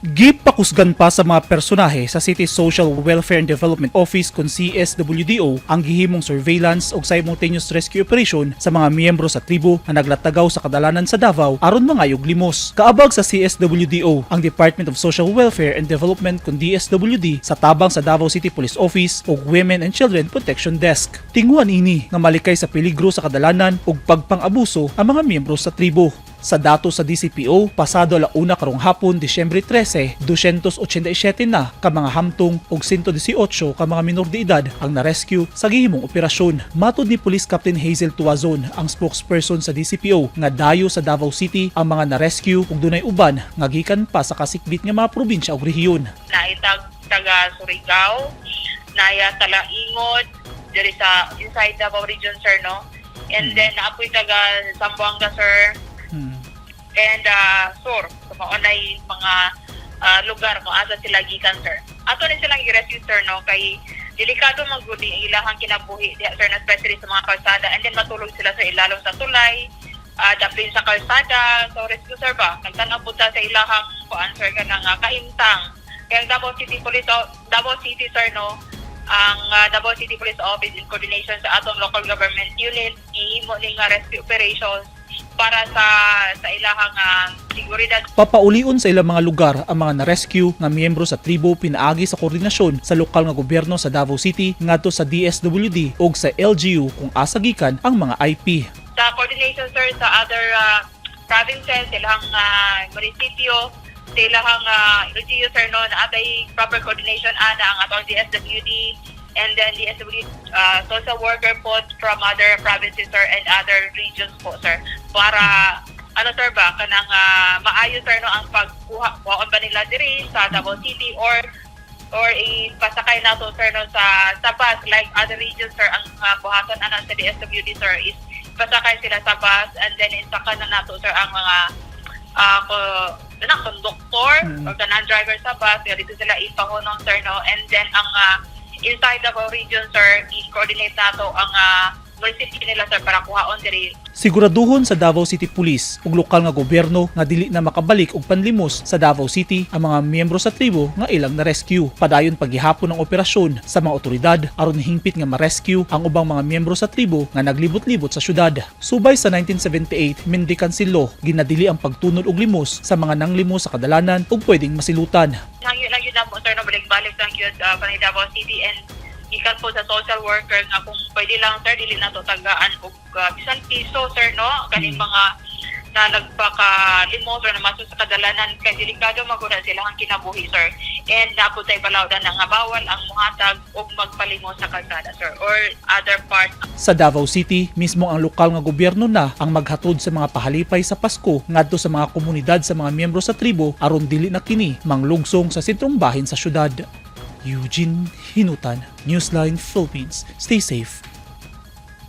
Gipakusgan pa sa mga personahe sa City Social Welfare and Development Office kon CSWDO ang gihimong surveillance ug simultaneous rescue operation sa mga miyembro sa tribo nga naglatagaw sa kadalanan sa Davao aron mangayog limos. Kaabag sa CSWDO ang Department of Social Welfare and Development kon DSWD sa tabang sa Davao City Police Office ug Women and Children Protection Desk. Tinguan ini nga malikay sa peligro sa kadalanan ug pagpang-abuso ang mga miyembro sa tribo. Sa dato sa DCPO, pasado 1:00 karong hapon, Disyembre 13, 287 na ka mga hamtong ug 118 ka mga minor de edad ang na-rescue sa gihimong operasyon. Matod ni Police Captain Hazel Tuazon, ang spokesperson sa DCPO, nga dayo sa Davao City ang mga na-rescue ug dunay uban nga gikan pa sa kasikbit nga mga probinsya ug rehiyon. Naitag taga Surigao, naya Talaingod, diri sa inside Davao Region, sir, no? And then naa poy taga Zamboanga, sir, and Sur. So mao nay mga lugar kung asa sila gikan, sir. Ato ni silang i-rescue, sir, no, kay delikado man gud ang ilahang kinabuhi diha, sir, na especially sa mga kalsada, and then matulog sila sa ilalom sa tulay, daplin sa kalsada. So rescue, sir, ba, nagtan-aw pud ta sa ilahang kuan, sir, kanang kahimtang. Kaya ang Davao City Police, Davao City, sir, no, ang Davao City Police Office in coordination sa atong local government unit gihimo ni nga rescue operations para sa ilahang seguridad. Papaulion sa ilang mga lugar ang mga na-rescue nga miyembro sa tribo pinaagi sa koordinasyon sa lokal nga gobyerno sa Davao City ngadto sa DSWD ug sa LGU kung asa gikan ang mga IP. Sa coordination, sir, sa other provinces, ilang munisipyo, sa ilang LGU, sir, no, na atay proper coordination ana ang atong DSWD and then DSWD social worker po from other provinces, sir, and other regions po, sir, para ano, sir, ba, kanang maayo, sir, no, ang pagkuha kuhaon ba nila diri sa Davao City or ipasakay nato, sir, no, sa bus like other regions, sir. Ang buhaton ana sa DSWD, sir, is pasakay sila sa bus and then isaka na nato, sir, ang mga ko na konduktor or kanang driver sa bus kaya dito sila ipahunong, sir, no. And then ang inside Davao Region, sir, i-coordinate nato ang munisipyo nila, sir, para kuhaon diri. Siguraduhon sa Davao City Police ug lokal nga gobyerno nga dili na makabalik og panlimos sa Davao City ang mga miyembro sa tribo nga ilang na-rescue. Padayon paghihapon ang operasyon sa mga otoridad aron hingpit nga ma-rescue ang ubang mga miyembro sa tribo nga naglibot-libot sa syudad. Subay sa 1978 Mendicancy Law, ginadili ang pagtunol og limos sa mga nanglimos sa kadalanan ug pwedeng masilutan. Hangyo lang yun na po, sir, no, balik-balik lang yun kanay Davao City and gikan po sa social worker nga kung pwede lang, sir, dili na to tagaan og bisan piso, sir, no, kaning mga na nagpakalimos or namasok sa kadalanan kay delikado magura sila ang kinabuhi, sir, and naa po tay balawdan na nga bawal ang muhatag og magpalimos sa kalsada, sir, or other part. Sa Davao City, mismo ang lokal nga gobyerno na ang maghatod sa mga pahalipay sa Pasko ngadto sa mga komunidad sa mga miyembro sa tribo aron dili na kini manglugsong sa sentrong bahin sa syudad. Eugene Hinutan, Newsline Philippines. Stay safe.